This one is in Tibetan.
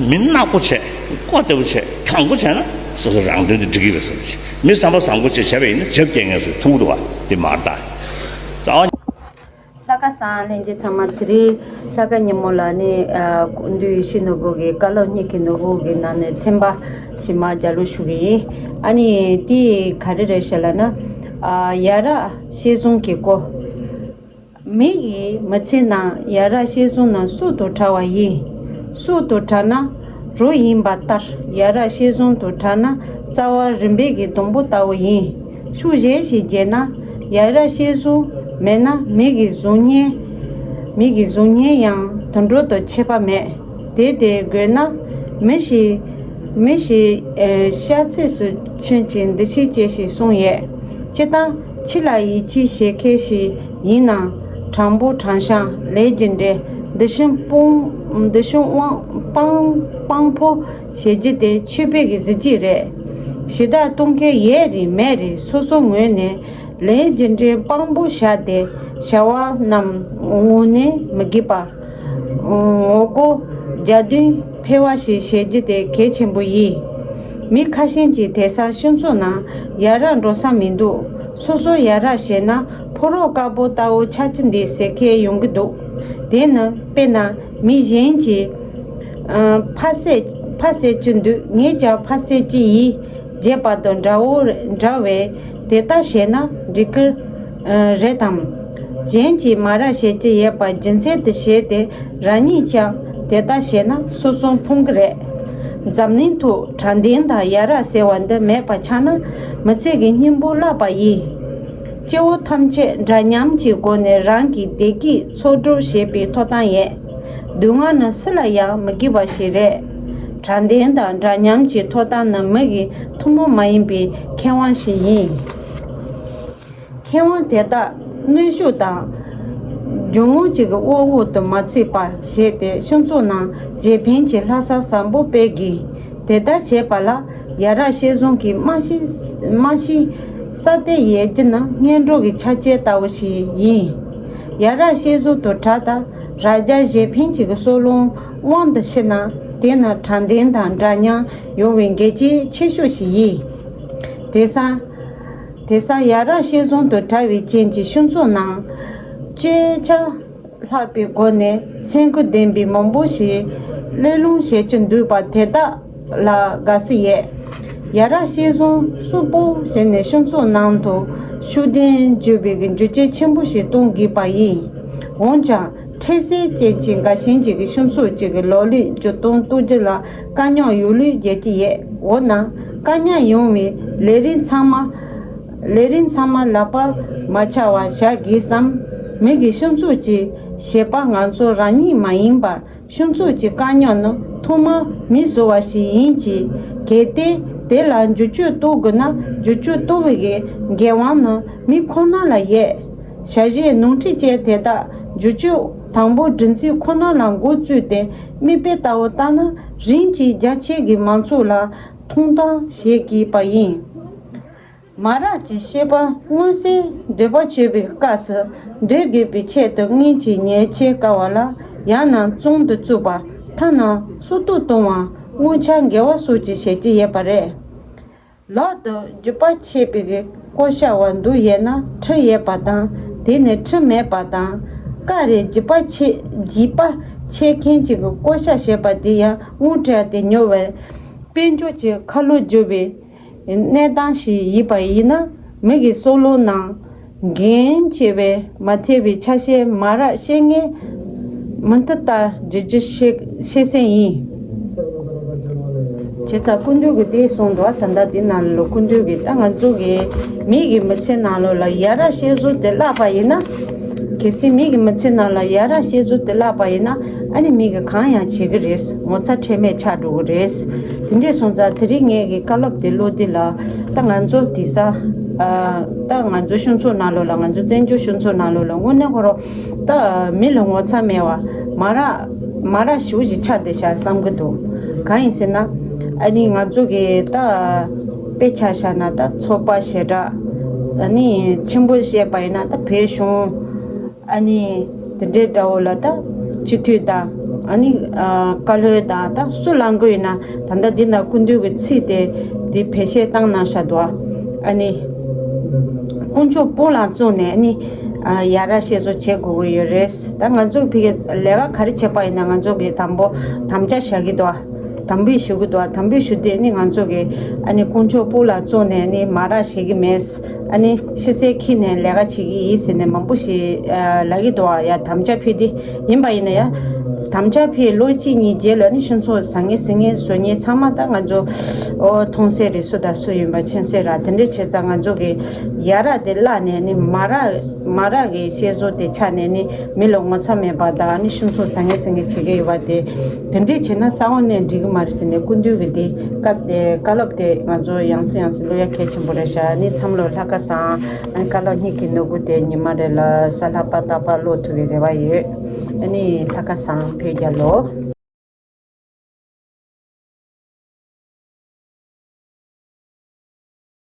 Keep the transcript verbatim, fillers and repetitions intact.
མི་ནག་པོ་བྱས། ཀོ་བདེ་པོ་བྱས། ཐང་པོ་བྱས་ན་སོ་སོ་རང་དོན་དེ་འགྲིག་གི་རེད་བསམ་གྱི། མི་བསམ་པ་བཟང་པོ་བྱས་བྱས་པ་ཡིན་ན་བྱབ་སྐྱེ་ངེས་སུ་ཐུག་འདུག་བ། དེ་མ་རེད་ད། རྩ་བ། ལྷག་དཀར་བཟང་ལྷན་རྒྱས་ཚང་མ། དེ་རིང་ལྷག་དཀར་ཉིན་མོ་ལ་ནི་ཨ་སྐུ་མདུན་ཡེ་ཤེས་ནོར་བུ་གི་བཀའ་སློབ་གཉིས་ཀྱི་ནོར་བུ་གི་ནང་ནས་ཚན་པ་ཞིག་མར་ལྗགས་ལུང་ཞུ་གི་ཡིན། ཨ་ནི་དེ་ག་རེ་རེད་ཤག་ལབ་ན། ཨ་ཡ་རབས་བཤད་བཟུང་གི་སྐོར། མི་ཡི་མི་ཚེ་ནང་ཡ་རབས་བཤད་བཟུང་ནི་སྲོག་ཏུ་བྲལ་བ་ཡིན། སྲོག་ཏུ་བྲལ་ན་རོ་ཡིན་པ་ལྟར། ཡ་རབས་བཤད་བཟུང་དུ་བྲལ་ན་རྩ་བ་རིམ་པས་ཀྱི་སྡོང་པོ་ལྟ་བུ་ཡིན། ཤུགས་གཞན་ཞིག་བརྒྱབ་ན། ཡ་རབས་བཤད་བཟུང་མེད་ན་མི་གི་གཟུགས་བརྙན། མི་གི་གཟུགས་བརྙན་ཡང་དུད་འགྲོ་དང་ཁྱད་པར་མེད། དེ་དེ་དགོས་ན་མི་ཞིག་མི་ཞིག་ཨེ་ཤ་ཚིལ་སུ་ཁྱོད་ཀྱིས་འདི་ཤེས་ཅེས་ཤིག་གསུངས་ཡོད། སྤྱིར་བཏང་ཕྱི་ལ་ཡིད་ཆེས་བྱེད་མཁན་ཞིག་ཡིན་ན། དྲང་པོ་དྲང་བཞག་ལས་རྒྱུ་འབྲས། འདི་བཞིན་སྤོང་། འདི་བཞིན་དབང་དཔང་དཔང་པོ་བྱེད་རྒྱུ་དེ་ཆོས་པའི་གི་གཟི་བརྗིད་རེད། ཞེ་དྲག་གཏོང་མཁན་ཡོད་རེད་མེད་རེད། སོ་སོ་ངོས་ནས་ལས་རྒྱུ་འབྲས་དཔང་པོ་བཞག་སྟེ་བྱ་བ་རྣམས་དངོས་གནས་མི་དགེ་བ། ངོ་རྒོལ་རྒྱབ་མདུན་འཕེར་བ་ཞིག་བྱེད་རྒྱུ་དེ་གལ་ཆེན་པོ་ཡིན། མི་ཁ་ཤས་ཀྱིས་དེང་སང་སྤྱི་ཚོགས་ནང་ཡ་རབས་འགྲོ་ས་མི་འདུག་སོ་སོ་ཡ་རབས་བྱས་ན་ཕོ་རོག་དཀར་པོ་ལྟ་བུ་ཆགས་ཀྱི་འདུག་ཟེར་མཁན་ཡོང་གི་འདུག་དེ་ནི་དཔེར་ན་མི་གཞན་གྱིས་ཨ་ཕ་བསད་ཕ་བསད་ཀྱི་འདུག་ངས་ཀྱང་ཕ་བསད་ཀྱི་ཡིན། བརྗེད་པ་དང་འདྲ་བོ་འདྲ་བས་དེ་ལྟར་བྱས་ན་འགྲིག་གི་རེད་དམ། གཞན་གྱིས་མ་རབས་བྱེད་ཀྱི་ཡོད་པ་རྒྱུ་མཚན་དུ་བྱས་ཏེ་རང་ཉིད་ཀྱང་དེ་ལྟར་བྱས་ན་སོ་སོ་ཕོངས་ཀྱི་རེད། འཛམ་གླིང་ཐོག་དྲང་བདེན་དང་ཡ་རབས་ཟེར་བ་འདི་མེད་པ་ཆགས་ན་མི་ཚེ་གི་སྙིང་པོ་བརླག་པ་ཡིན། སྐྱེ་བོ་ཐམས་ཅད་འདྲ་མཉམ་གྱི་སྒོ་ནས་རང་གི་བདེ་སྐྱིད་འཚོལ་སྒྲུབ་བྱེད་པའི་ཐོབ་ཐང་ཡོད། སྡུག་བསྔལ་ནི་སུ་ལ་ཡང་མི་དགེ་བ་ཞིག་རེད། དྲང་བདེན་དང་འདྲ་མཉམ་གྱི་ཐོབ་ཐང་ནི་མི་གི་ཐུན་མོང་མ་ཡིན་པའི་ཁེ་དབང་ཞིག་ཡིན། ཁེ་དབང་དེ་དག་གནོན་ཤུགས་དང་རྒྱུ་དངོས་གཅིག་གི་དབང་འོག་ཏུ་མ་ཚུད་པ་བྱས་ཏེ་སྤྱི་ཚོགས་ནང་གཞན་ཕན་གྱི་ལྷག་བསམ་བཟང་པོ་སྤེལ་དགོས། དེ་ལྟར་བྱེད་པ་ལ་ཡ་རབས་བཤད་བཟུང་གི་རྨང་གཞི་རྨང་གཞི་སྲ་བརྟན་ཡོད་རྒྱུ་ནི་སྔོན་འགྲོ་གི་ཆ་རྐྱེན་ལྟ་བུ་ཞིག་ཡིན། ཡ་རབས་བཤད་བཟུང་དུ་གྲགས་དང་རབ་འབྱམས་གཞན་ཕན་གྱི་སྲོག་ལུང་དབང་དུ་ཕྱིན་ན་དེ་ནི་དྲང་བདེན་དང་འདྲ་མཉམ་ཡོང་བའི་འགན་ལྕི་ཆེ་ཤོས་ཤིག་ཡིན། དེང་སང་དེང་སང་ཡ་རབས་བཤད་བཟུང་དུ་གྲགས་པའི་རྐྱེན་གྱིས་སྤྱི་ཚོགས་ནང་སྤྱོད་ཆ་ལྷག་པའི་སྒོ་ནས་སེམས་ཁུར་ལྡན་པའི་མང་པོ་ཞིག་གླེང་སློང་བྱེད་ཀྱི་འདུག་པ་དེ་དག་ལ་དགའ་བསུ་ཡོད། ཡ་རབས་བཤད་བཟུང་གསོག་པོ་བྱས་ནས་སྤྱི་ཚོགས་ནང་དུ་ཤུགས་ལྡན་འགྱུར་བའི་འགྱུར་བཅོས་ཆེན་པོ་ཞིག་གཏོང་དགོས་པ་ཡིན། འོན་ཀྱང་འཕྲལ་སེལ་ཅན་གྱི་འགའ་ཞིག་གིས་སྤྱི་ཚོགས་གཅིག་གི་ལོ་ལེགས་འགྱུར་སྟངས་གཏོང་རྒྱུ་ལ་དཀའ་རྙོག་ཡོད་ལུགས་བརྗོད་ཀྱི་ཡོད། འོ་ན་དཀའ་རྙོག་ཡོང་བའི་ལས་རིམ་ཚང་མ་ལས་རིམ་ཚང་མ་ལག་པ་མ་ཆག་པ་བྱ་དགོས་སམ། མི་གི་སྤྱི་ཚོགས་ཀྱི་བྱེད་པ་ང་ཚོ་རང་ཉིད་མ་ཡིན་པར་སྤྱི་ཚོགས་ཀྱི་དཀའ་རྙོག་ནི་ཐོག་མར་མིས་བཟོས་པ་ཞིག་ཡིན་གྱི། གལ་ཏེ་དེ་ལ་འགྱུར་བཅོས་གཏོང་དགོས་ན་འགྱུར་བཅོས་གཏོང་བའི་འགན་དབང་ནི་མི་ཁོ་ན་ལ་ཡོད། བྱ་གཞག་ནོར་འཁྲུལ་བཅས་དེ་དག་འགྱུར་བཅོས་དང་པོ་སྒྲིག་འཛུགས་ཁོ་ན་ལ་འགོ་བཙུགས་ཏེ་མིག་དཔེ་ལྟ་བུ་བལྟས་ན་རིམ་གྱིས་རྒྱ་ཆེ་གི་མང་ཚོགས་ལ་མཐོང་ཐང་བྱེད་དགོས་པ་ཡིན། མ་རབས་ཀྱི་བཤད་པ་མངོན་གསལ་འདོད་པ་ཆོད་པའི་སྐབས་སུ་འདོད་དགོས་པའི་ཆེད་དུ་སྔོན་གྱི་ཉེས་ཆད་བཀལ་བ་ལ་ཡང་ན་བཙོན་དུ་བཅུག་པ། ཐ་ན་སྲོག་ཐོག་གཏོང་བ། དངུལ་ཆད་འགེལ་བ་སོགས་ཀྱི་བྱེད་ཀྱི་ཡོད་པ་རེད། ལག་ཏུ་རྒྱུག་པ་ཆད་པའི་བཀོད་ཤག་བ་འདུག་ཡོད་ན་ཁྲིམས་ཡོད་པ་དང་དེ་ནི་ཁྲིམས་མེད་པ་དང་། སྐབས་རེ་རྒྱུག་པ་ཆད་རྒྱུག་པ་ཆད་མཁན་གཅིག་གིས་བཀོད་ཤག་བྱས་པ་དེ་ཡང་དངུལ་སྤྲད་དེ་ཉོ་བའི་དཔལ་འབྱོར་གྱི་ཁ་ལོ་བསྒྱུར་བའི་གནས་སྟངས་ཤིག་ཡིན་པ་ཡིན་ན་མི་གི་སྲོག་ལུང་ནང་འགན་ཆེ་བའི་མ་ཐེ་བའི་ཆ་ཤས་མ་རབས་བཤད་མཁན་མུ་མཐུད་ལྟར་བསྒྱུར་རྒྱུ་ཤེས་ཤེས་གསལ་ཡིན། བྱས་ཙང་སྐུ་མདུན་གྱིས་དེ་གསུངས་འདུག་ད་ལྟ་དེ་ནང་ལོ་སྐུ་མདུན་གྱིས་ད་ང་ཚོ་གི་མི་གི་མི་ཚེ་ནང་ལོགས་ལ་ཡ་རབས་བཤད་སྲོལ་དེ་བརླག་པ་ཡིན་ན། གལ་སྲིད་མི་གི་མི་ཚེ་ནང་ལ་ཡ་རབས་བཤད་སྲོལ་དེ་བརླག་པ་ཡིན་ན་ཨ་ནི་མི་གི་གང་ཡང་བྱེད་ཀྱི་རེད། ངོ་ཚ་ཁྲེལ་མེད་ཆགས་འགྲོ་གི་རེད། དེ་འདྲས་སོང་ཙང་དེ་རིང་ངས་ཀྱི་བཀའ་སློབ་དེ་ཀློག་དུས་ལ་ད་ང་ཚོ་དེང་སང་ཨ་ད་ང་ཚོ་སྤྱི་ཚོགས་ནང་ལོགས་ལ་ང་ཚོ་བཙན་བྱོལ་སྤྱི་ཚོགས་ནང་ལོགས་ལ་དངོས་གནས་ཁོ་རང་ད་མི་ལ་ངོ་ཚ་མེད་པ་མ་རབས་མ་རབས་ཞེ་པོ་ཞིག་ཆགས་བསྡད་ཤག་བསམ་གྱི་འདུག་གང་ཡིན་ཟེར་ན་ཨ་ནི་ང་ཚོ་གི་ད་དཔེ་ཆ་བཞག་ན་ད་ཚོགས་པ་ཞེ་དྲག་ཨ་ནི་ཆེན་པོ་བཤད་པ་ཡིན་ན་ད་བོད་གཞུང་ཨ་ནི་དེ་འདྲའི་འདྲ་བོ་ལ་ད་སྤྱི་འཐུས་དང་ ཨ་ནི་ཨ་བཀའ་བློན་དང་ད་སུ་ལངས་དགོས་ཡིན་ན་ད་ལྟ་འདི་ན་སྐུ་མདུན་གྱི་ཚིག་དེ་འདི་བེད་སྤྱད་བཏང་གནང་བཞག་འདུག་ཨ་ནི་དཀོན་མཆོག་སྤོ་ལགས་བཙུགས་ནས་ཨ་ནི་ཨ་ཡ་རབས་བཤད་གསོལ་བྱེད་དགོས་ཀྱི་ཡོད་རེད། ད་ང་ཚོ་ཕ་གི་ལས་ཀ་ག་རེ་བྱེད་པ་ཡིན་ན་ང་ཚོ་གི་དང་པོ་དམ་བཅའ་བཞག་གི་འདུག་དམ་འབུལ་ཞུ་གི་འདུག་དམ་འབུལ་ཞུ་དུས་ཨ་ནི་ང་ཚོ་གི་ཨ་ནི་དཀོན་མཆོག་སྤོ་ལགས་བཙུགས་ནས་ཨ་ནི་མ་ར་བྱེད་ཀྱི་མེད། ཨ་ནི་ཕྱི་གསལ་འཁྱེར་ནས་ལས་ཀ་བྱེད་ཀྱི་ཡིན་ཟེར་ནས་མང་པོ་ཞིག་ཨ་ལབ་ཀྱི་འདུག་ཡ་དམ་བཅའ་ཕུལ་དེ་ཡིན་པ་ཡིན་ན་ཡ། དམ་བཅའ་ཕུལ་ལོ་གཅིག་གཉིས་རྗེས་ལ་ནི་ཤིང་ཚོགས་ཟ་ངེ་ཟིང་ངེ་བཟོ་ངེ་ཚང་མ་ད་ང་ཚོ་ཨོ་མཐོང་གསལ་རེད། སུ་དང་སུ་ཡིན་པ་མཁྱེན་གསལ་ར། དེ་འདྲས་བྱས་ཙང་ང་ཚོ་གི་ཡ་རབས་དེ་བརླག་ནས་ནི་མ་ར་མ་ར་གི་བཤད་སྲོལ་དེ་ཆགས་ནས་ནི་མི་ལ་ངོ་ཚ་མེད་པ་དང་ནི་ཤིང་ཚོགས་ཟ་ངེ་ཟིང་ངེ་བྱེད་ཀྱི་ཡོད་པ་དེ། དེ་འདྲས་བྱས་ན་རྩ་བ་ནས་འགྲིག་གི་མ་རེད་ཟེར་ནས་སྐུ་མདུན་གི་དེ་བཀའ་དེ་བཀའ་སློབ་དེ་ང་ཚོ་ཡང་སེ་ཡང་སེ་བློ་ཡ་གལ་ཆེན་པོ་རེད་ཤག་ཨ་ནི་མཚམས་ལོ་ལྷ་ཁ་བཟང་ཨ་ནི་བཀའ་སློབ་གཉིས་ཀྱི་ནོར་བུ་དེ་ཉི་མ་རེ་ལ་གཟའ་ལྷག་པ་རྟག་པར་ཀློག་ཐུབ་པའི་རེ་བ་ཡོད། ཨ་ནི་ལྷ་ཁ་བཟང་བོད་རྒྱལ་ལོ།